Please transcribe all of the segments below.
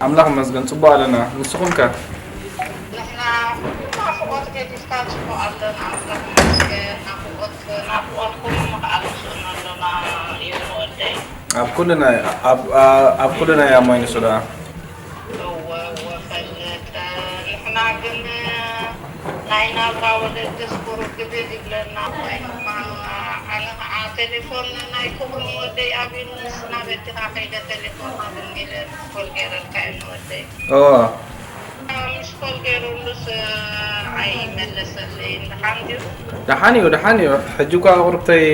ኣምላኽ ይመስገን፣ ጽቡቕ ኣለና። ንስኹም ከ? ንሕና ናፍቖት ገዲፍካ ጽቡቕ ኣለና፣ ኣምላኽ ይመስገን። ናፍቖት ናፍቖትኩም ከኣ ንስእኖ ኣለና፣ የኒ ወደይ። ኣብ ኩልና ኣብ ኣብ ኩልና እያ እሞ ይንሱ ደኣ። እወ እወ ፈልጥ። ንሕና ግን ናይ ናብራ ወለድስ ቁሩብ ግድድ ይብለና እኳ እዩ እኳ። ኣነ ኸዓ ቴሌፎን ናይ ክብሮም ወደይ ኣብዩኒ፣ ንስና በቲኻ ከይደ ቴሌፎን ሃብኒ ኢለ ሚስኮል ገይረልካ እዩ ንወደይ። እወ። ሚስኮል ገይረሉስ ኣይመለሰለይን። ደሓን ድዩ? ደሓን እዩ፣ ደሓን እዩ። ሕጂ እኳ ቁሩብተይ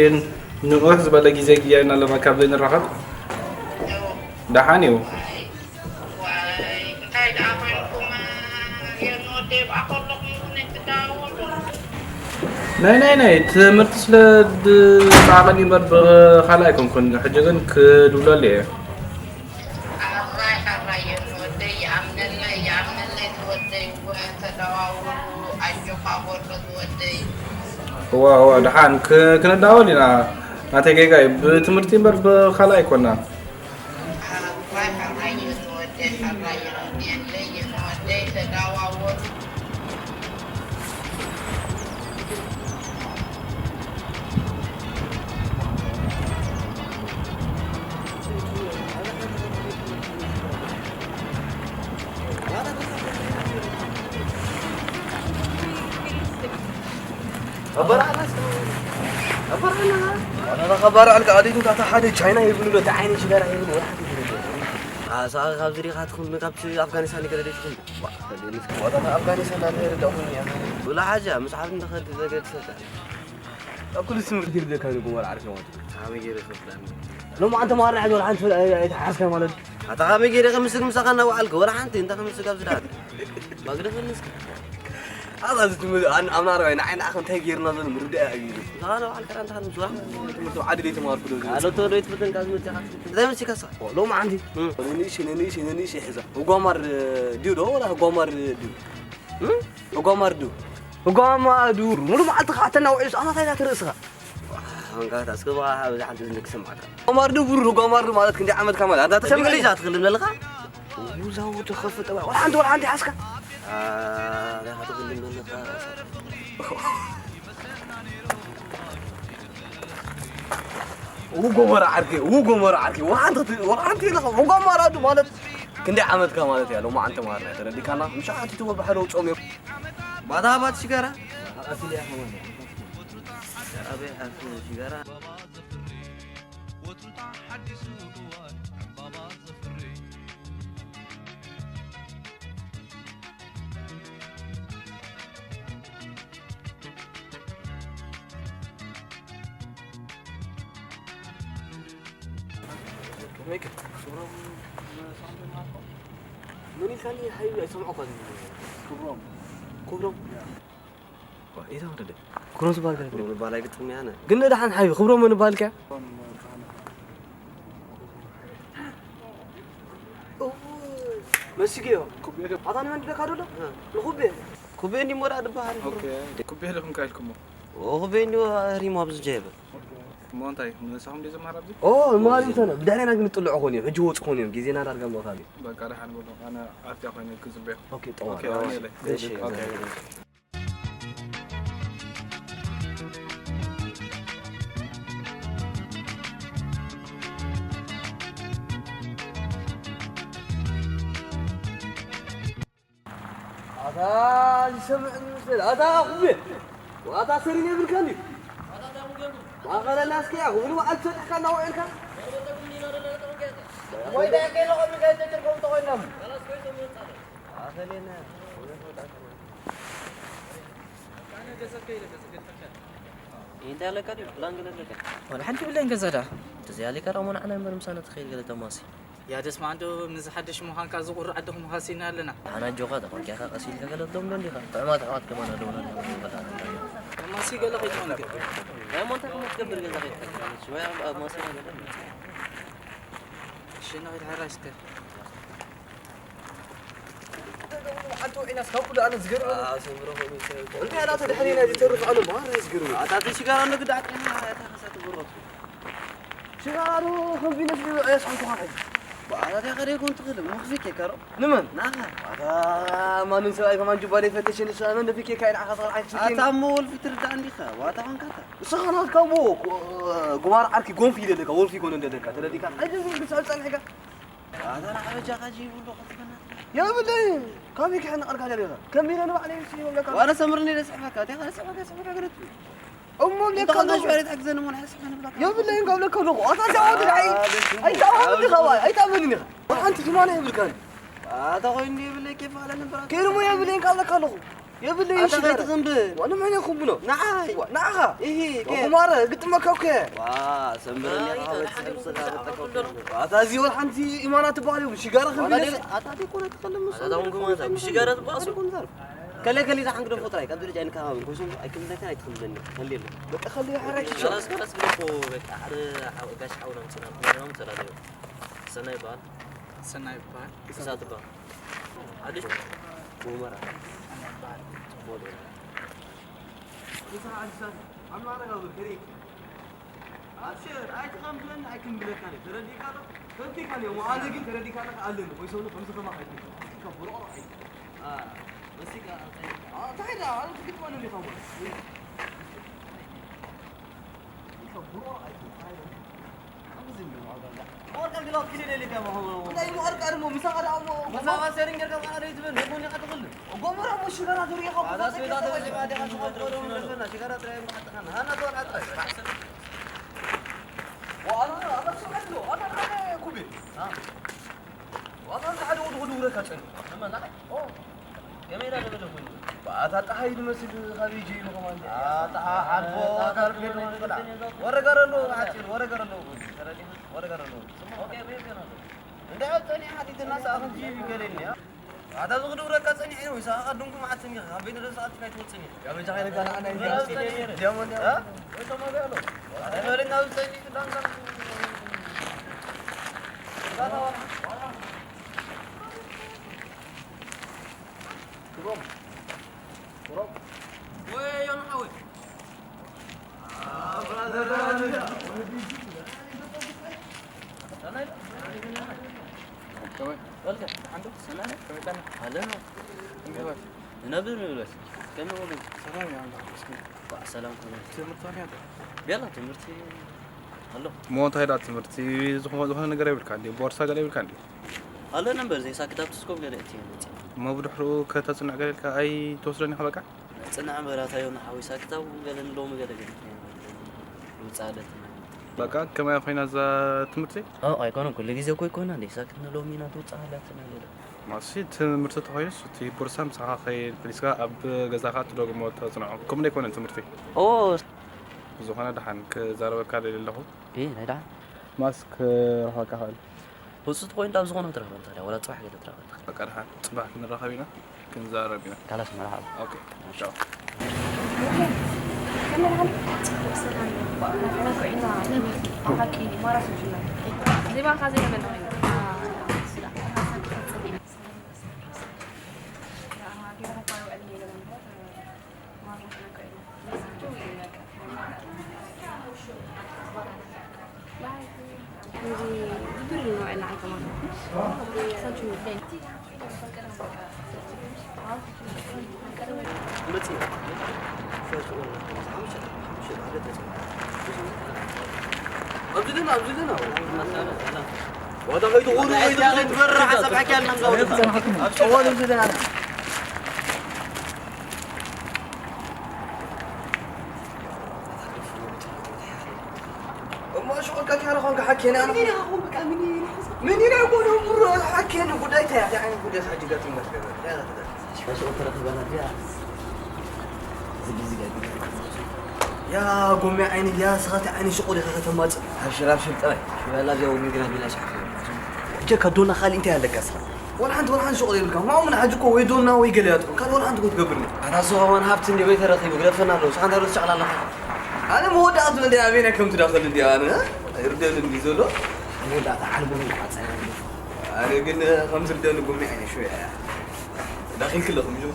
ንውሕ ዝበለ ግዜ ግያይና ኣለና ካብ ዘይንራኸብ። እወ። ደሓን እዩ። ዋይ ዋይ እንታይ ደኣ ኮይንኩም? የንወደይ ብኣ ከለኹም ይኹን ኣይትደዋወሉ። ናይ ናይ ናይ ትምህርቲ ስለ ዝዓቐኒ እምበር ብኻልእ ኣይኮንኩን። ሕጂ ግን ክድውለሉ እየ። ኣራይ ኣራይ የንወደይ ይኣምነለይ ይኣምነለይ ዝወደይ እወ ተደዋወሉ ኣጆኻ በሎ ዝወደይ። እዋ እዋ ደሓን ክ- ክንደዋወል ኢና። ናተይ ጌጋ እዩ። ብትምህርቲ እምበር ብኻልእ ኣይኮናን። ኣባራ ኣልካ ኣዴቱ ታታ ሓደ ቻይና ይብሉ ዶ ታዓይኒ ሽጋራ ይብሉ ወላ ሓደ ይብሉ ዶ ኣሳኻ ካብ ዝሪኻ ትኹን ካብ ኣፍጋኒስታን ይገለ ዶ ትኹን ዋላ ኣፍጋኒስታን ኣነ ይርዳኹን እያ ወላ ሓጃ ምስ ዓብዲ ንኸድ ዘገድ ሰጣ ኣብ ኩሉ ስምርቲ ይርደካ ንጎ ወላ ዓርፊ ማለት ኣበይ ገይረ ከፍላኒ ሎማዓንቲ ተማሃርና ሕጂ ወላ ሓንቲ ኣይተሓዝካ ማለት ኣታ ከመይ ገይረ ከምስግ ምሳኻ እናወዓልከ ወላ ሓንቲ እንታይ ከምስግ ኣብ ዝዳት ማግደፈኒ እስኪ ኣዛ ዝትምል ኣን ኣምና ረባይ ንዓይ ንዓኸ እንታይ ጌርና ዘሎ ምርዳእ እዩ ኢሉ ንኻነ በዓል ከራ እንታይ ምስ ወላ ትምህርቲ ዓዲ ደይ ተማርኩ ዶ ኣሎ ተወዶ ይትብትን ካብ ዝመጽኻ እንታይ መሲካሳ ሎም ዓንዲ ንንእሽ ንንእሽ ንንእሽ ይሕዛ ጓማር ድዩ ዶ ወላ ጓማር ድዩ ጓማር ድዩ ጓማ ዱር ሙሉ መዓልቲ ከዓ ተናውዒ ኣማታይ ናት ርእስኻ መንጋት ኣስገባ ኣብዚ ሓንቲ ዝንክ ስማዕካ ጓማር ድዩ ብሩር ጓማር ድዩ ማለት ክንደይ ዓመትካ ማለት ኣንታ ተሰምዕ እንግሊዝ ኣትክልም ዘለኻ ውዛው ተኸፍጥ ወላ ሓንቲ ወላ ሓንቲ ሓስካ ውጎመራ ዓርኪ ውጎመራ ዓርኪ ወሓንቲ ወሓንቲ ኢለኻ ውጎመራ ዱ ማለት ክንደይ ዓመትካ ማለት እያ ሎማዓንቲ ማለት ናይ ተረዲካና ምሻ ሓቲትዎ ባሕሪ ውፅኦም እዮም ባታ ባት ሽጋራ ኣበይ ሓፍ ሽጋራ ወትሩ ተሓዲሱ እዋን ዕምባባ ዘፍሪ መን ኢልካኒ ሓይሉ ኣይሰምዖ እኳ ክብሮም ክብሮም ኢዛ ወደደ ክብሮም ዝበሃል ገለ ክብሮም ዝበሃል ኣይግጥም ያነ ግን ደሓን ሓይሉ ክብሮም መን ይበሃል ከ መሲገዮ ኣታ ንመን ድለካ ዶሎ ንኹቤ ኩቤ እንዲ ሞዳ ድበሃል ኩቤ ኣለኹም ካ ኢልኩሞ ኩቤ እንዲ ሪሞ ኣብዚ ጀበ እሞ እንታይ ምሳኹም ድዩ ዝመሃር ኣብዚ ኦ ማሪ እንተነ ብድሕሬና ግን ጥልዑ ኾን እዮም ሕጂ ወፁ ኾን እዮም ግዜና ዳርጋ ምቕታል እዩ በቃ ደሓን በሎ ኣነ ኣብቲያ ኮይነ ክፅበዮ ኦኬ ጠዋ ኦኬ ኣነ የለ እሺ ኦኬ ኣታ ዝሰምዕ ዝመስል ኣታ ኩቤ ኣታ ሰሪን የብልካ እንዲ ማኸለና እስኪ ያ ኩብሉ በዓል ትሰጥሕካ እናውዒልካ ወይ ዳ ገለ ቆሚ ጋር ትርጎም ተኾይኖም ኣኸሌና እንታይ ኣለካ ድዩ ፕላን ገለ ኣለካ ዋላ ሓንቲ ብለን ገዛ ዳ ተዘይ ኣሊካ ዳሞ ንዓና እምበር ምሳና ትኸይድ ገለ ተማሲ ያ ደስማዕ እንዶ ምዚ ሓድሽ ምዃንካ እዚ ቁሩብ ዓድኹም ሃሲና ኣለና። ኣነ ኣጆኻ ተኾንካ ኢኻ ቀስ ኢልካ ገለ ትደንጎ እንዲኻ። ጥዑማት ኣሕዋት ከማን ኣለውና ኣለና ንበሃል። ማሲ ገለ ከይትኾን ገ። ናይ ሞንታ ከሞ ትገብር ገዛ ከይትፈልጥ። ሽወያ ኣብ ማሲና ገለ። ሽና ከይትሓራሽ እስከ። ሓንቲ ውዒናስ ካብ ኩሉ ኣነ ዝገርመኒ። ኣሰምሮ ኾይኑ ይሰ። እንታይ ናተ ድሕሪና ዝተርፍ ኣሎ ማራ ዝገርመኒ። ኣታ እቲ ሽጋራ ንግዳ ኣጥሪና እታ ከሳ ትጎረቱ። ሽጋሩ ከምዚ መስሉ ኣየስሓምኩኻ ሕጂ። ባዕላትያ ከደይ ኮን ትኽእል፣ ምኽፊት የካሮ። ንመን? ናኻ። ኣታ ማንም ሰብኣይ ከማን ጁባ ደይፈተሽ፣ ንሱ ኣመን ደፊኬካ ኢልዓኻ ሰብኣይ ክትፍትኒ። ኣታ እሞ ወልፊ ትርዳእ እንዲኻ፣ ዋታ ኾንካ ኣታ። ንስኻ ናትካ እሞ ጉማር ዓርኪ ጎንፊ ይደለካ፣ ወልፊ ይኮነ እንደለካ፣ ተረዲካ። ሕጂ ዝብል ክሳብ ጸኒሕካ። ኣታ ንዓ በጃኻ ጂ ይብሉ ኸትፈና። የብለይ፣ ካበይ ክሕነቐልካ ደሊኻ? ከቢረ ንባዕለይ ምስ ይብለካ። ዋላ ሰምርኒ ደስሕበካ፣ ቴኻ ደስሕበካ፣ ደስሕበካ ገለት። እሞ እንተ ብለካ ኸንዶ ኣለኹ። ሽዋሪ ትሕግዘኒ እሞ ንሓስብ ከንብለካ። የብለይ፣ እንካ ብለካ ኣለኹ። ኣታ እዚኣ ወዲ ንዓይ ኣይተኣማመንኒ ኻባ፣ ኣይተኣመንን ኢኻ። ሓንቲ ትማና የብልካን። ኣታ ኾይኑ የብለይ፣ ኬፍ ኣለኒ ብራ። ከይርሞ የብለይ፣ እንካ ብለካ ኣለኹ። የብለይ፣ ኣታ እሺ፣ ኸይትኽንብ። ዋላ መን ኢኹም ብሎ? ንዓይ። ዋ፣ ንዓኻ። ኢሂ፣ ኬፍ። ጉማረ፣ ግጥመካ እኮ እየ። ዋ፣ ሰምርኒ ኻባ፣ ሰምስላ በጠቀው። ኣታ እዚ ወላ ሓንቲ ኢማና ትበሃል እዩ። ሽጋራ ኸቢረ። ኣታ ዲኮነ ትኸልም። ኣታ ውን ጉማረ፣ ብሽጋራ ትበኣሱ። ከለ ከለ ዝሓንግደፎ ጥራይ፣ ካብ ደረጃ ኣይንከባብን። ኮይሶም ኣይክምለካ ኣይትኽምለኒ። ከለ የለ። በቃ ከለ ሓራይ ክሻ። ከላስ፣ ከላስ ብለኮ፣ በቃ፣ ሓደ ሓው-፣ ጋሽ ሓውና ምጽና፣ ምናምን ተላለዩ። ሰናይ ይበሃል። ሰናይ ይበሃል። እሳት ይበሃል። ሓድሽ ጉመራ። ሰናይ ይበሃል። ጽቡቕ። ኣብሽር፣ ኣይትኸምብለኒ፣ ኣይክምብለካን እየ። ተረዲእካ ዶ? ፈቲካ እየ። እሞ ኣነ ግን ተረዲእካ ኣለኻ ኣለኒ። ወይ ሰውነ ከምዚ ከማኻ ኣይኮንኩን። ኣስቲካ ብሮቕሮቕ ኣይኮንኩን። ኣ፣ ኣስቲካ፣ ኣ፣ እንታይ ደኣ? ኣነ ትግጥመኒ እንዲኻ እሞ። ኣስቲካ ብሮቕሮቕ ኣይኮንኩን። እንታይ ደኣ? ከምዚ እንዶ ዋጋ እንዳ። ወርቃ ግላብ ኪሎ ደሊካ እሞ። እንታይ እሞ ወርቃ ደሞ ምሳኻ ደኣ እሞ። ምሳኻ ሴሪንግ ጌርካ ጻዕዳ ይትብል፣ ይኹን ኢኻ ትኽእል። ጎመራ እሞ ሽጋራ ትርኢ ኢኻ። ኣዛ ስቤታ ተበሊኻ ዲኻ ሽጋራ ትርኢ ኢኻ። ሽጋራ ጥራይ እሞ ሓጥኻና። ሃና ትኾን ሓጥኻ። ኣታ ጣሃይ ዝመስል ካበይ ጀይሩ ከማን። ኣታ ሓቦ ካርቤ ወረገረሎ ሓፂር ወረገረሎ ወረገረሎ። እንደ ጸኒሕ ሓቲትና ሰኣኽን ጂ ገለኒ። ኣታ ዝኽድብረካ ጸኒሕ እዩ። ሰኣኻ ድንኩ መዓት ጸኒሕ። ካበይ ንደ ሰኣት ካይ ትወጽኒ። ያበጃ ኸይነ ጋር ኣና እንዲያ። ዲያሞ እንዲያ። ኣታ በለና ጸኒሕ ዳንሳ። እሞ እንታይ ደኣ ትምህርቲ ዝኾነ ነገር የብልካ እንዲ ቦርሳ ገለ የብልካ እንዲ ኣሎ ነበር ዘይሳክት ኣብቲ ስኮብ ገለ እቲ መፅእ እሞ ብድሕሪኡ ከተፅንዕ ገለ ኢልካ ኣይትወስዶን ኢኻ በቃ ፅንዕ እምበር ኣታዮ ንሓወይ ሳክት ኣብኡ ገለ ንሎሚ ገለ ገለ ውፃለት በቃ ከመይ ኮይና እዛ ትምህርቲ ኣይኮነን ኩሉ ግዜ እኮ ኣይኮና እንደ ሳክት ንሎሚ ኢና ትውፃ ሃላትና ገለ ማሲ ትምህርቲ ተኾይኑስ እቲ ቦርሳ ምሳኻ ከይድ ፕሊስካ ኣብ ገዛኻ ትደግሞ ተፅንዖ ከምኡ ኣይኮነን ትምህርቲ ኦ ዝኾነ ደሓን ክዛረበካ ደልየ ኣለኹ እ ናይ ደሓን ማስ ክረኽበካ ኽእል ህፁፅ ኮይኑ ኣብ ዝኾነ ትረኽበን ታዲያ ወላ ፅባሕ ገለ ትረኽበን ትኽእል በቃ ደሓን ፅባሕ ክንራኸብ ኢና ክንዛረብ ኢና ካላስ መርሓባ ኦኬ ቻው ኣብዚ ደና ኣብዚ ደና ዋታ ከይትኾኑ ወይ ትበርር ሓሳብ ሓኪ ኣልና ምዛወ እሞ ሽቁልካ ኪያረ ኾንካ ሓኬነ ኣነ ምን ኢና ኾን በቃ ምን ኢና ምን ኢና ይኮኑ ብሮ ሓኬነ ጉዳይ ታይ ታይ ዓይነት ጉዳይ ሓጂ ጋር ትመስ ገበ ታይ ጋር ትመስ ሽቁል ተረክበና ዲያ ዝግዚ ጋር ያ ጎሚ ዓይኒ ያ ስኻቲ ዓይኒ ሽቁል ኢኻ ከተማጽእ ኣብሽር ኣብሽር ጥራይ ሽበላ ዚያው ምግና ቢላ ሻፍ ጀካ ዶና ኻሊ እንታይ ኣለካ ስኻ ወላ ሓንቲ ወላ ሓንቲ ሽቁል የብልካ ማሙ ንሓጂ እኮ ወይ ዶና ወይ ገለ ያጥሩ ካልእ ወላ ሓንቲ እኮ ትገብርኒ ኣታ ዞባን ሃብቲ እንዲ በይ ተረኺቡ ግደፈና ኣለዉ ስኻ እንታይ ዶ ትሸቕላ ኣለኻ ኣነ መወዳእቱ እንዲ ኣበይና ከም ትዳኸል እንዲ ኣነ ይርደን እንዲ ዘሎ መወዳእታ ዓልቦ ነው ዓፀና ኣነ ግን ከም ዝርደን ጉሚ ዓይነ ሽው እያ ዳኺልክ ኣለኹም እዩ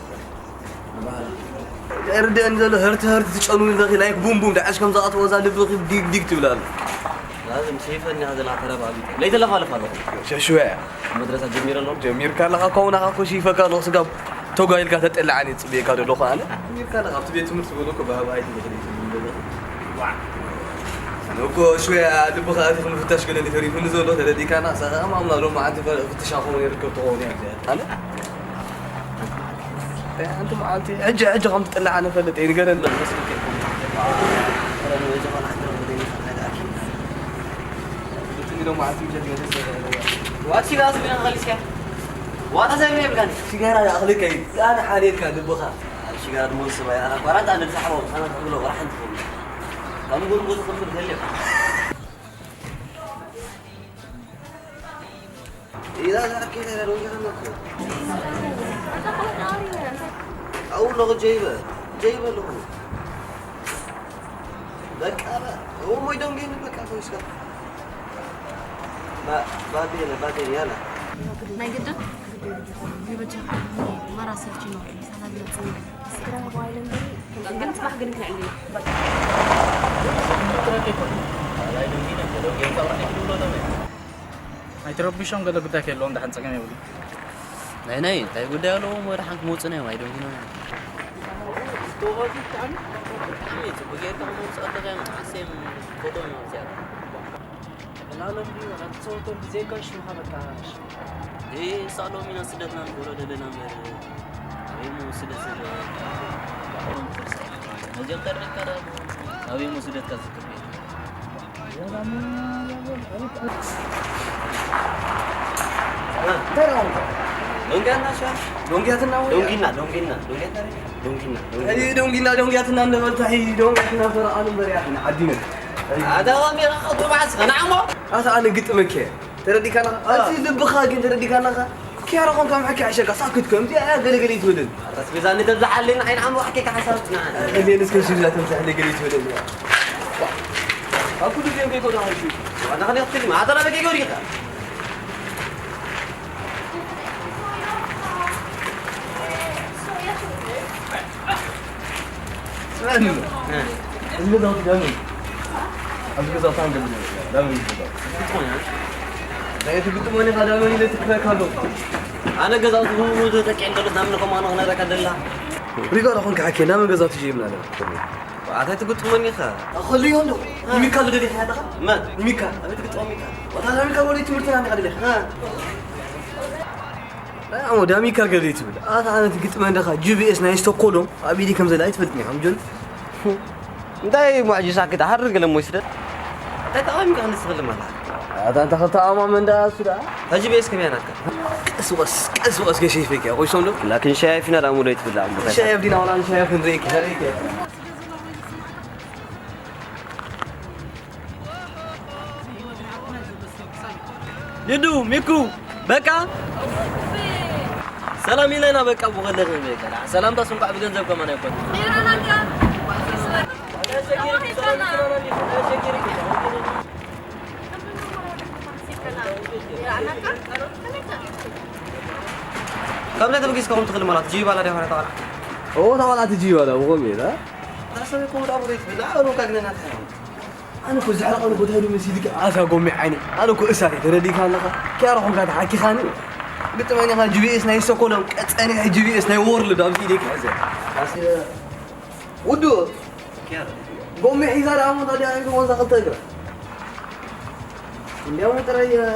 ይርደን ዘሎ ህርቲ ህርቲ ትጨኑኒ ለኺ ላይክ ቡም ቡም ዳዕሽ ከም ዝኣተወ እዛ ልብኺ ዲግ ዲግ ትብል ኣለ ኣዝም ሰይፈን ያዘላ ተረባቢት ለይተለፋለፍ ኣለኹ። ሸሽወ። መድረሳ ጀሚረ ኣለኹ። ጀሚርካ ኣለኻ፣ ከምኡ ናኻ እኮ ሽይፈካ ኣለኹ። ስጋብ ተጓይልካ ተጠላዓኒ ጽብየካ ዘለኹ ኣነ። ጀሚርካ ኣለኻ፣ ኣብቲ ቤት ትምህርቲ ዝበሎ እኮ ባህባይ ትምህርቲ ቤት ትምህርቲ ዘለኹ። ዋ። ኣነ እኮ ሽወያ ልብኻ ኣቲኹ ምፍታሽ ገለ እንዲ ተሪፉኒ ዘሎ ተረዲእካና፣ ሳኻ ማምላ ሎም መዓልቲ ፈ-፣ ፍትሻ ኾነ ይርከብ ትኸውን እያ። ኣነ? ኣንቲ መዓልቲ ሕጂ፣ ሕጂ ከም ትጥላዕ ንፈልጥ እየ፣ ንገረኒ። ዋት ሲጋራ ስሚና ኸሊስካ? ዋጣ ሰብ የብልካን? ሲጋራ ይኣኽለካ እዩ። ኣነ ሓልየልካ ልብኻ። ኣብ ሲጋራ ድሞ ዝስባ ኣነ ኳራንታ ኣነ ዝሓቦ፣ ኣነ ትብሎ ወራሕን ትብሎ። ከም ጉርጉር ዝኽፍል ከልዮ። إذا ذاك كذا لو جهنم. أو لو جايبة، جايبة لو. በቃ፣ እሞ ይደንጉ በቃ፣ ኮይስካ። ባ-፣ ባዴለ፣ ባዴለ፣ ያላ። ናይ ግድን ይበጃ፣ መራ ሰልችኖ፣ ሰላም ይበጽሕ። ግን ጽባሕ ግን ክነዕል ኢና። በቃ። ኣይትረብሾም፣ ገለ ጉዳይ ከየለዎም ደሓን ጸገም የብሉ። ናይ ናይ እንታይ ጉዳይ ኣለዎም? ወደ ሓንክ መውጽና እዮም፣ ኣይደንጉና እዮም። ብጣዕሚ ጽቡቅ ጌርካ ከመውጽእ ኣለካ እዮም፣ ሓሴም ፎቶ እዮም ኣብዚኣ። ዕላሎም ድዩ? ኣንተ ሰውቶም ብዘይካ ሽምኻ በቃ። እይ፣ ሳሎም ኢና ስደትና ንገብሮ ዘለና እምበር፣ ኣበይ እሞ ስደት ዘሎ? ነዚኦም ተረድካ ደኣ፣ ኣበይ እሞ ስደትካ ዝዝክር ቤት? ዶንጊያትና ሻ? ዶንጊያትና ወይ? ዶንጊና፣ ዶንጊና፣ ዶንጊያትና፣ ዶንጊና፣ ዶንጊና። እይ፣ ዶንጊና፣ ዶንጊያትና እንደበልታ፣ እይ፣ ዶንጊያትና ፈረቓ ንበርያ፣ ዓዲነ። ኣታ ወንጌል ኸጥሩ ባዕስኻ፣ ንዓሞ። ኣታ ኣነ ግጥመከ። ተረዲካና? ኣቲ ልብኻ ግን ተረዲካናኻ? ኪያራ ኾንካ ምሕኪ ዓሸካ ሳክት ከም እዚኣ እያ ገለገለ ይትብልን። ኣታ ስቤዛ ንተብዝሓለና ዓይን ዓሞ ኣሕኪካ ሓሳብ ጽናዕ። እኔን እስከ ስቤዛ ተብዝሓለ ገለ ይትብልን። ኣብ ኩሉ ጊዜ ከይኮዳ ሓይሹ። ዋና ኸነ ክትልም፣ ኣታ ላበ ከይጎዲኻ። ስምዐኒ፣ እ። እዚ ገዛውቲ ዳመን፣ ኣብዚ ገዛውቲ ኣንገብ ዳመን ይበሃል። ናይ እቲ ግጥም ወኒኻ ዳመን ኢለ ትክረካ ኣለኹ። ኣነ ገዛውቲ ብምሉኡ ተጠቂዐ እንደሎ ዳመን ከምኡ ኣነ ክነግረካ ደላ። ሪጋ ዶ ኾንካ ሓኬ፣ ዳመን ገዛውቲ ጀይምና ኣለና። ኣታ ትግጥመኒ ኢኻ። ኣኸልዮ እንዶ። እ። ይሚካ ልደሊ ሓያታኻ? መን? ይሚካ። ኣቤት ግጥም ይሚካ። ወታ ዳመን ካብ ወደ ትምህርትና እንዲኻ ደሊኻ። እ። ኣሞ ዳሚካ ገለ ትብል። ኣታ ኣነ ትግጥመ እንደኻ ጂ ቢ ኤስ ናይ ስቶኮሎም ኣብ ኢዲ ከም ዘላ ኣይትፈልጥኒ ኢኻ፣ ጆን። እንታይ ሙዕጂዛ ክትሃርር ገለ እሞ ይስደድ። እንታይ ተቓዊምካ ክንዲ ትኽልም ኣላ? ኣታ እንተ ኸተኣማመ እንዳ እሱ ደኣ። ታ ጂ ቢ ኤስ ከመይ ናትካ? ቀስ ወስ፣ ቀስ ወስ ገሸይ ፈይክ እያ፣ ቆይሶም ዶ? ላኪን ሻይ ፊና ደኣ ሙሉ ኣይትብላዕ እምበር። ሻይ ኣብዲና ዋላ ሻይ ክንርእየኪ፣ ኸርእየኪ። ሊዱ፣ ሚኩ፣ በቃ ሰላም ኢለና በቃ ብኸለኽ በቃ። ሰላምታስ እንኳዕ ብገንዘብ ከማን ኣይኮን። ከምዚ ተበጊስካ ከም ትኽእል ማለት ጅባላ ዲያ ማለት ተባላ። ኦ፣ ተባላ ትጅባላ፣ ብኸምኡ ኢላ። ታሰበ ኮም ዳቦ ቤት ብላ፣ ኣሉ ካግነና ታያው። ኣነ እኮ ዝሕረቐኒ ቦታ ዶ መሲልካ? ኣታ ጎሚ ዓይኒ። ኣነ እኮ እሳት እየ፣ ተረዲእካ ኣለኻ? ኪያሮ ኾንካ ተሓኪኻኒ። ግጥመኛ ኻ ጂ ቢ ኤስ ናይ ስቶኮሎም፣ ቀጸኒ ጂ ቢ ኤስ ናይ ዎርልድ ኣብዚ ኢደይ ክሕዘ። ኣስ-፣ ውዱ። ኪያሮ። ጎሚ ሒዛ ደኣ እሞ ታዲያ ኣይኮን እዛ ክልተ እግራ። እንዲያውም ጥራይ፣ እ፣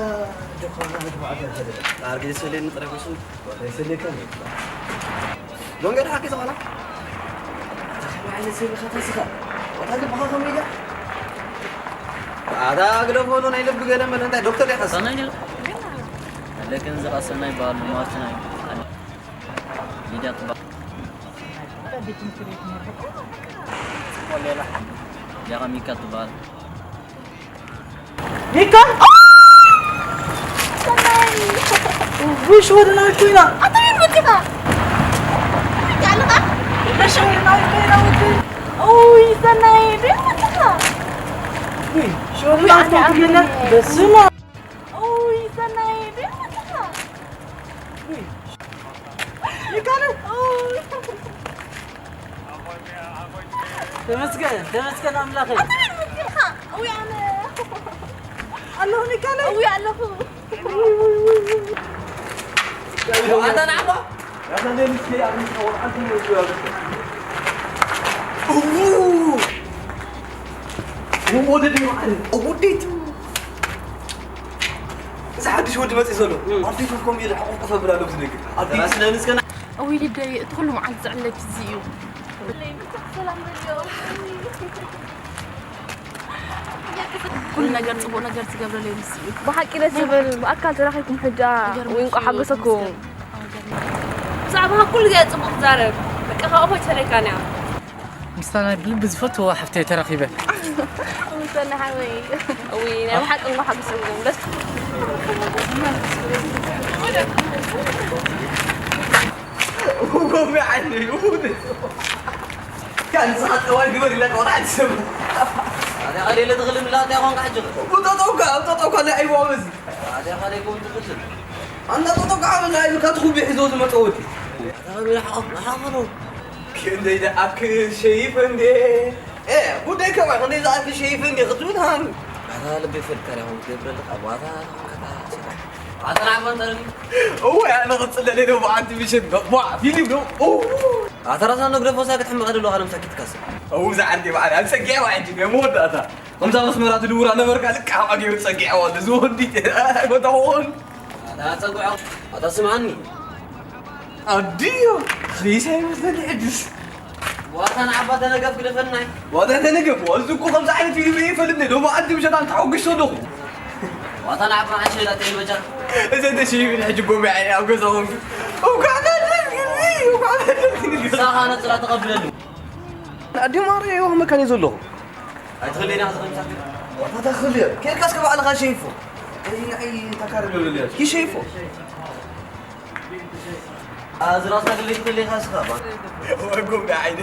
ጆካ፣ ጆካ፣ ጆካ። ኣርጊ ሰሌን ጥራይ ኮሱ። ወደ ሰሌ ከመይ? ሎንገ ደሓ ኪ ዝኾና? ኣታ ከመይ ዓይነት ሰብ ኢኻ ተስኻ? ወታ ልብኻ ከመይ ኢላ? ኣታ ግደፎ፣ ናይ ልቢ ገለ መለ እንታይ ዶክተር ዲኻ? ሰናይ ነህ? ለክን ዝኻ ሰናይ ይበሃል፣ ማርች ናይ ሚድያ ትበሃል። ጽቡቕ ሌላ። ያኻ ሚካ ትበሃል። ሚካ? ውሽ ወደ ናት ኮይና። ኣታ ምን መጥፋ? ያለኻ? ውሽ ወደ ናት ኮይና ወደ። ኡይ፣ ሰናይ፣ ደም መጥፋ። ውይ፣ ሽወደ ናት ኮይና። በስመ አብ። ኡይ፣ ሰናይ፣ ደም መጥፋ። ውይ። ሚካ ነው። ኡይ። ተመስገን፣ ተመስገን ኣምላኸ። ኣታ ምን መጥፋ? ውይ፣ ኣነ። እውይ ኣለኹ። ወደደይ ማለት ውዴት እዚ ሓድሽ ወዲ መፅእ ዘሎ ኣዴት ኮም ኢለ ሕቁፍ ኣብል ኣሎ ብዝነግር ኣዴት ስለንስከና እውይ ልደይ እቲ ኩሉ መዓልቲ ዝዕለኪ እዚ እዩ። ኩሉ ነገር ፅቡቅ ነገር ትገብረለይ ምስ እዩ። ብሓቂ ደስ ዝብል ብኣካል ተራኺብኩም ሕጃ ወይ እንቋ ሓጎሰኩም። ብዛዕባ ኩሉ ግዜ ፅቡቅ ትዛረብ በቃ ካብኡ ፈቸለካ ንያ ምስታ ናይ ብልቢ ዝፈትዎ ሓፍተይ ተራኺበ። ምሰና ሓወይ እዊ ናይ ብሓቂ እንቋ ሓጎሰኩም ደስ ጎሚ ዓይኒ ይሁን ካን ሰዓት ጠዋል ግበር ኢላ ቆራ ትሰብ ኣደ ኣደ ለተኽልም ላታ ያኾን ካሕጅ ብጠጠውካ ብጠጠውካ ናይ ኣይዋ በዚ ኣደ ካደ ጎን ትኽልም ኣና ጠጠውካ በዚ ኣይካ ትኹቢ ሒዞ ዝመጸ ወዲ ኣደ ካደ ሓቆ ሓቆ ክንደይ ደኣክ ሸይፍ እንዴ ጉዳይ ከማይ ክንደይ ዝኣክ ሸይፍ እንዴ ክትብል ሃኒ ኣታ ልቢ ፈልካ ያኾን ገብረልካ ዋታ ከታ ኣታ ናዕመን ጠርኒ እወ ኣነ ክፅለለ ዶ ብዓንቲ ምሸት በቋዕ ፊልም ዶ ኣታ ራስና ነግደፎ ሳክት ሕመቐ ደሎ ካለም ሳኪት ካስ እው ዝዓርቂ በዓል ኣብ ፀጊዐ ዋዕዲ መወዳእታ ከምዛ መስመራት ድውራ ነበርካ ልካ ኣብ ኣገይሩ ፀጊዐ ዋለ ዝወዲ ቦታውን ኣታ ጸጉዖ ኣታ ስምዓኒ ኣዲዮ ኺሳይ መስለኒ ሕጅስ ዋታ ንዓባ ተነገፍ ግደፈናይ ዋታ ተነገፍ እዚ እኮ ከምዚ ዓይነት ፊልም ርእ ይፈልጥ ዶ ብዓዲ ምሸት ኣንተ ሓጉሽ ኣለኹ ዋታ ንዓባ ዓሸ ላ ተይበጃ እዚ ተሽይብን ሕጂ ጎሚ ዓይኒ ኣብ ገዛ ኾንኩ እኳ ሳኻ ነጽራ ተቐብለሉ ኣዲ ማርያ ይወህመካን እዩ ዘለኹ ኣይትኽልየና ዝኸምሳት ዋታ ተኽልየ ኬድካስ ከባዕልኻ ሸይፎ እዚ ንዓይ ተካርሎ ኪሸይፎ ኣዝራስና ግልይ ትኽልኻ ስኻ ወጉም ንዓይኒ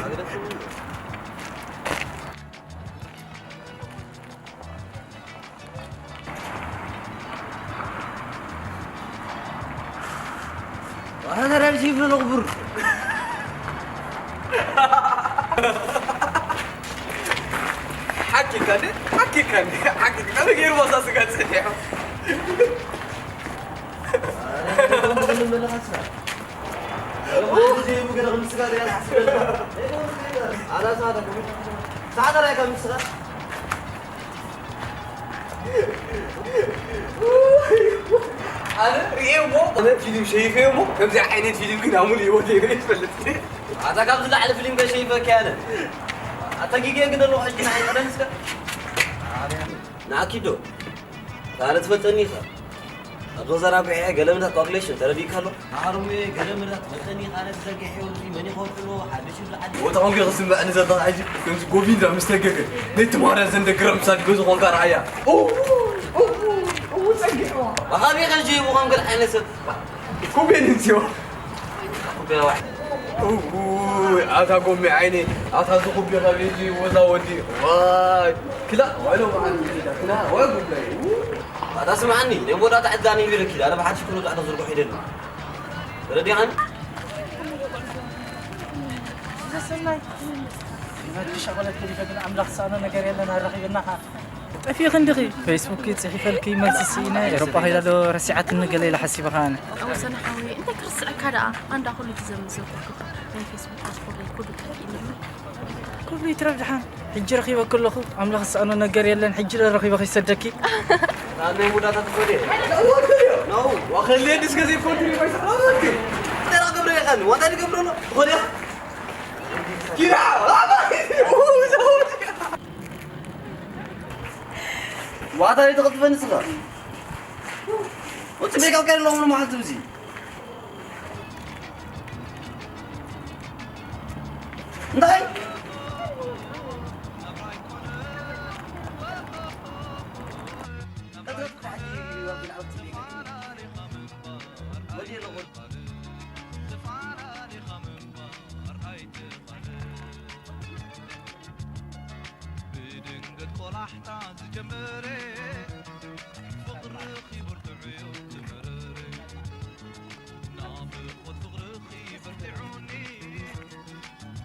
ኣተረር ሲብሉ ንቕቡር ሓቂካ ደ ሓቂካ ደ ሓቂካ ደ ገይሩ ዋሳ ስጋ ጽሒሑ ኣነ ሪኤ እሞ ኣነ ፊልም ሸይፈ እሞ ከምዚ ዓይነት ፊልም ግን ኣሙሉ ህይወት ይፈልጥ ኣታ ካብዚ ላዕሊ ፊልም ከሸይፈካ ያለ ኣታ ጊጌ ግን ኣለኹ ሕጂ ንዓይ ክደንስካ ንኣኪዶ ኣነ ትፈልጠኒ ኢኻ ኣብ ዞዛ ራብዐ ገለ ምዳት ኳኩሌሽን ተረዲእካ ኣሎ ኣርሜ ገለ ምዳት ትፈልጠኒ ኢኻ ኣነ ተዘርጊሐ ወዲ መን ይኸውጥሎ ሓድሽ ይብሉ ዓዲ ቦታ ኮንኪ ክስምዐኒ ዘለኻ ሕጂ ከምዚ ጎቢንዳ ምስ ተገገ ነቲ ማርያ ዘንደግረ ምሳድ ገዙ ኮንካ ረኣያ ኣኻቢ ከንጂ ይብኾም ገለ ዓይነት ሰብ ኮሜንት እንስዮ ኩቤራ ዋሕ እውይ ኣታ ጎሚ ዓይኒ ኣታ ዝኹቢ ከቤጂ ወዛ ወዲ ዋይ ክላ ዋሎ በዓል ክላ ዋይ ጉዳይ ኣታ ስምዓኒ ናይ ወዳታ ዕዳኒ ይብለኪ ኣነ ብሓድሽ ኩሉ ዛዕታ ዝርጎ ሒደሉ ተረዲኻኒ ሰናይ ነቲ ሸቐለት ከሊፈ ግን ኣምላኽ ዝሰኣኖ ነገር የለን ኣራኺብና ኸዓ ጠፊእኺ እንዲኺ ፌስቡክ ጽሒፈልኪ መልሲ ስኢነ ኤሮጳ ኸይዳ ዶ ረሲዓትኒ ገለ ኢለ ሓሲበ ኸዓ ኣነ ኣወሰነ ሓወይ እንታይ ክርስዐካ ደኣ ኣንዳ ኩሉ ግዜ ምስ ዘኩርኩ ናይ ፌስቡክ ፓስፖርት ኩሉ ጠፊእኒ ኩሉ ይትረፍ ድሓን ሕጂ ረኺበኪ ኣለኹ ኣምላኽ ዝሰኣኖ ነገር የለን ሕጂ ዶ ረኺበ ከይሰደኪ ናይ ሙዳታት ትፈደ ወከሌ ድስከ ዘይኮንትሪ ባይሰራወት ራ ገብረ ይኸን ዋንታ ገብረ ነው ኾዲያ ኪራ ዋታ ይተቐጥፈ ንስኻ ወፂ ሜካፕ ከለዎም ንመሓልቲ ብዚ እንታይ ብድንገት ቆላሕታ ዝጀመረ ፍቕርኺ ብርቱዕ እዩ ትምርር ናፍቖት ፍቕርኺ በርቲዑኒ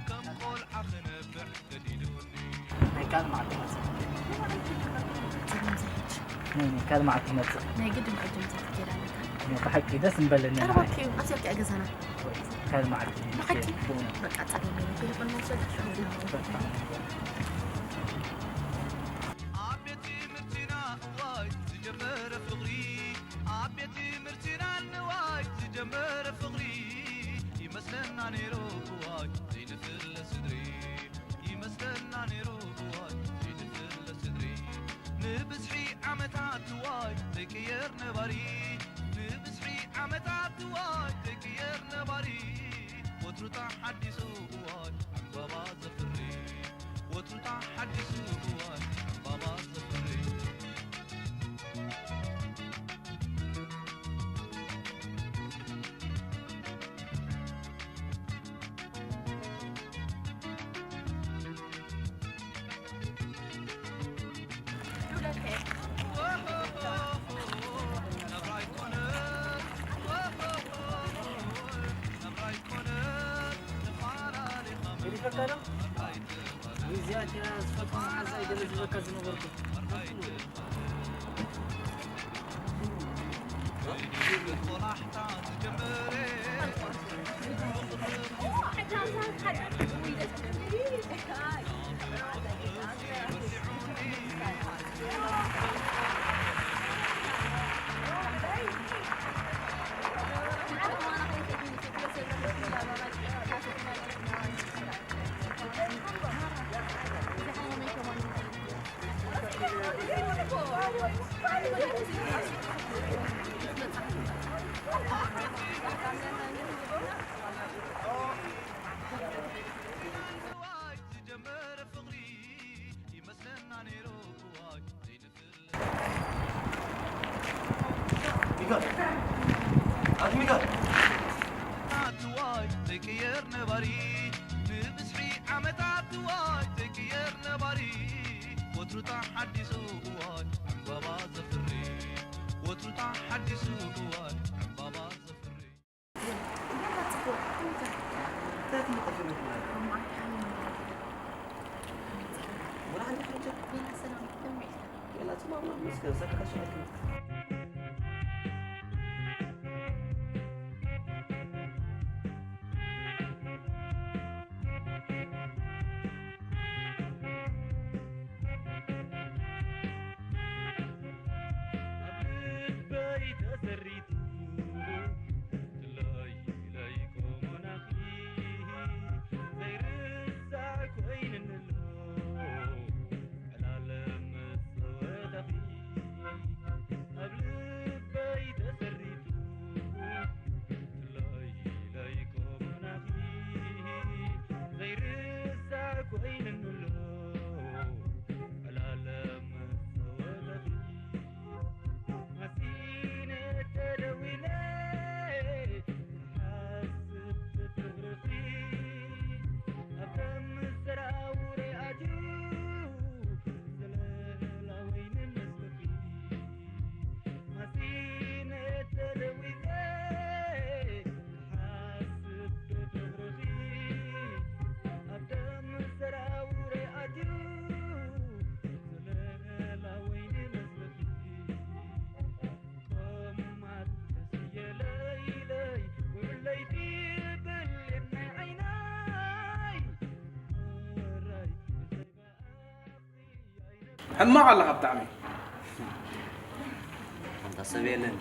ከም ቆልዓ ክነብዕ ገዲዱኒ ናይ ካልእ መዓልቲ መፅእ ካልእ መዓልቲ ይመጽእ። ናይ ግድን ዕድም ተትጌራ ኣለካ። ብሓቂ ደስ ምበለኒ። ቀረባኪ ኣብዚኣ ኣብቲኣ ገዛና። ካልእ መዓልቲ ብሓቂ? ብእውነት። በቃ ጸገም የለን። ቴሌፎን መውሰድ ትሽዑ። በቃ። ኣብ ቤት ትምህርትና እዋይ ዝጀመረ ፍቕሪ፣ ኣብ ቤት ትምህርትና ንዋይ ዝጀመረ ፍቕሪ፣ ይመስለና ነይሩ እዋይ ዘይንፍለ ስድሪ፣ ይመስለና ነይሩ እዋይ ዘይንፍለ ስድሪ። ንብዝሒ ዓመታት እዋይ ዘይቅየር ነባሪ፣ ንብዝሒ ዓመታት እዋይ ዘይቅየር ነባሪ፣ ወትሩ ተሓዲሱ እዋይ ዕምባባ ዘፍሪ፣ ወትሩ ተሓዲሱ እዋይ ዕምባባ ዘፍሪ። ሚካል፣ ኣቲ ሚካል። ኣትዋይ ዘይቅየር ነባሪ፣ ንብዝሒ ዓመታት ዋይ ዘይቅየር ነባሪ፣ ወትሩ ተሓዲሱ ዋይ ዕምባባ ዘፍሪ፣ ወትሩ ተሓዲሱ ዋይ ዕምባባ ዘፍሪ። ሕማቕ ኣለኻ ብጣዕሚ። ኣንታ ሰብ የለን።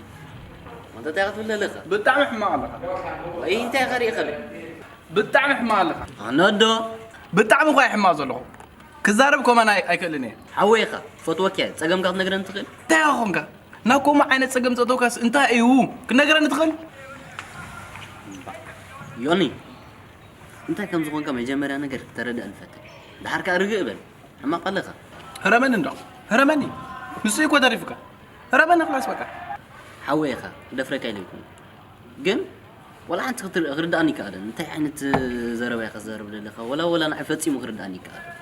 ኣንታ እንታይ ክትብል ኣለኻ? ብጣዕሚ ሕማቕ ኣለኻ። ወይ እንታይ ኢኻ ሪኢኻ? ብጣዕሚ ሕማቕ ኣለኻ። ኣነ ዶ? ብጣዕሚ እኳ እየ ሕማቕ ዘለኹ። ክዛረብ ከማን ኣይ-፣ ኣይክእልን እየ። ሓወይ ኢኻ፣ ፈትወካ እየ። ጸገምካ ክትነግረኒ ትኽእል? እንታይ ኢኻ ኾንካ? ናብ ከምኡ ዓይነት ጸገም ዘእተውካስ እንታይ እዩ? ክትነግረኒ ትኽእል? ዮኒ፣ እንታይ ከም ዝኾንካ መጀመርያ ነገር ተረድኣኒ ፈትን። ደሓር ከኣ ርግእ በል። ሕማቕ ኣለኻ። ህረመኒ እንዶ። ህረመኒ። ንሱ እኮ ተሪፉካ። ህረመኒ ክላስ በቃ። ሓወይ ኢኻ፣ ክደፍረካ ኢለ ኣይኮነን። ግን ዋላ ሓንቲ ክትር-፣ ክርድኣኒ ይከኣልን። እንታይ ዓይነት ዘረባ ኢኻ ትዛረብ ዘለኻ? ወላ፣ ወላ ንዓይ ፈጺሙ ክርድኣኒ ይከኣልን።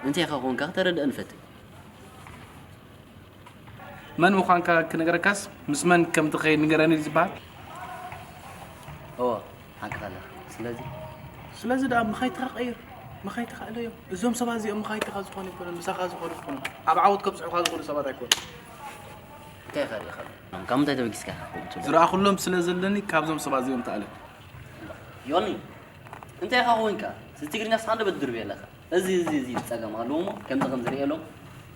እንታይ ኢኻ ኮንካ? ተረድኣኒ ፈትን። መን ምዃንካ ክነግረካስ ምስ መን ከም ትኸይድ ንገረኒ ዝበሃል? እወ፣ ሓቅኻ ኣለኻ። ስለዚ? ስለዚ ደኣ መኻይትኻ ቀይር። መኻይትኻ ኣለዮም። እዞም ሰባት እዚኦም መኻይትኻ ዝኾኑ ይኮኑ፣ ምሳኻ ዝኾኑ ይኮኑ። ኣብ ዓወት ከብጽሑኻ ዝኾኑ ሰባት ኣይኮኑ። እንታይ ከርኢ ካብ ካብ ምንታይ ተበጊስካ ኢኻ ከምኡ ትብሎ? ዝረኣኹሎም ስለ ዘለኒ ካብዞም ሰባት እዚኦም ተኣለ። ዮኒ እንታይ ኢኻ ኮይንካ? እዚ ትግርኛ ስኻ እንደ በድርብ የለኻ። እዚ እዚ እዚ ጸገም ኣለዎ እሞ ከምዚ ከም ዝርእየሎም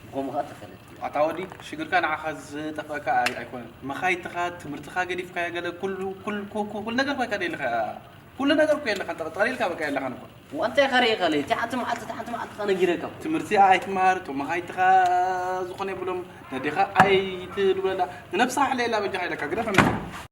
ብኸምኡ ኸዓ ተፈለጥ። ኣታ ወዲ ሽግርካ ንዓኻ ዝጠፍኣካ ኣይ- ኣይኮነን። መኻይትኻ ትምህርትኻ ገዲፍካ ገለ ኩሉ ኩሉ ኩሉ ኩሉ ነገር ኮይካ ደልኻ ኩሉ ነገር እኮ የለኻ ጠቕጠሪልካ በቃ የለኻን እኮ። ዋንታይ ከርኢ ከለ እቲ ሓንቲ መዓልቲ እቲ ሓንቲ መዓልቲ ኸነጊረካ። ትምህርቲ ኣይትማር ቶም መኻይትኻ ዝኾነ ይብሎም ነዴኻ ኣይትድብለላ ንነብስኻ ሕለየላ በጃኻ ኢለካ ግደፈና።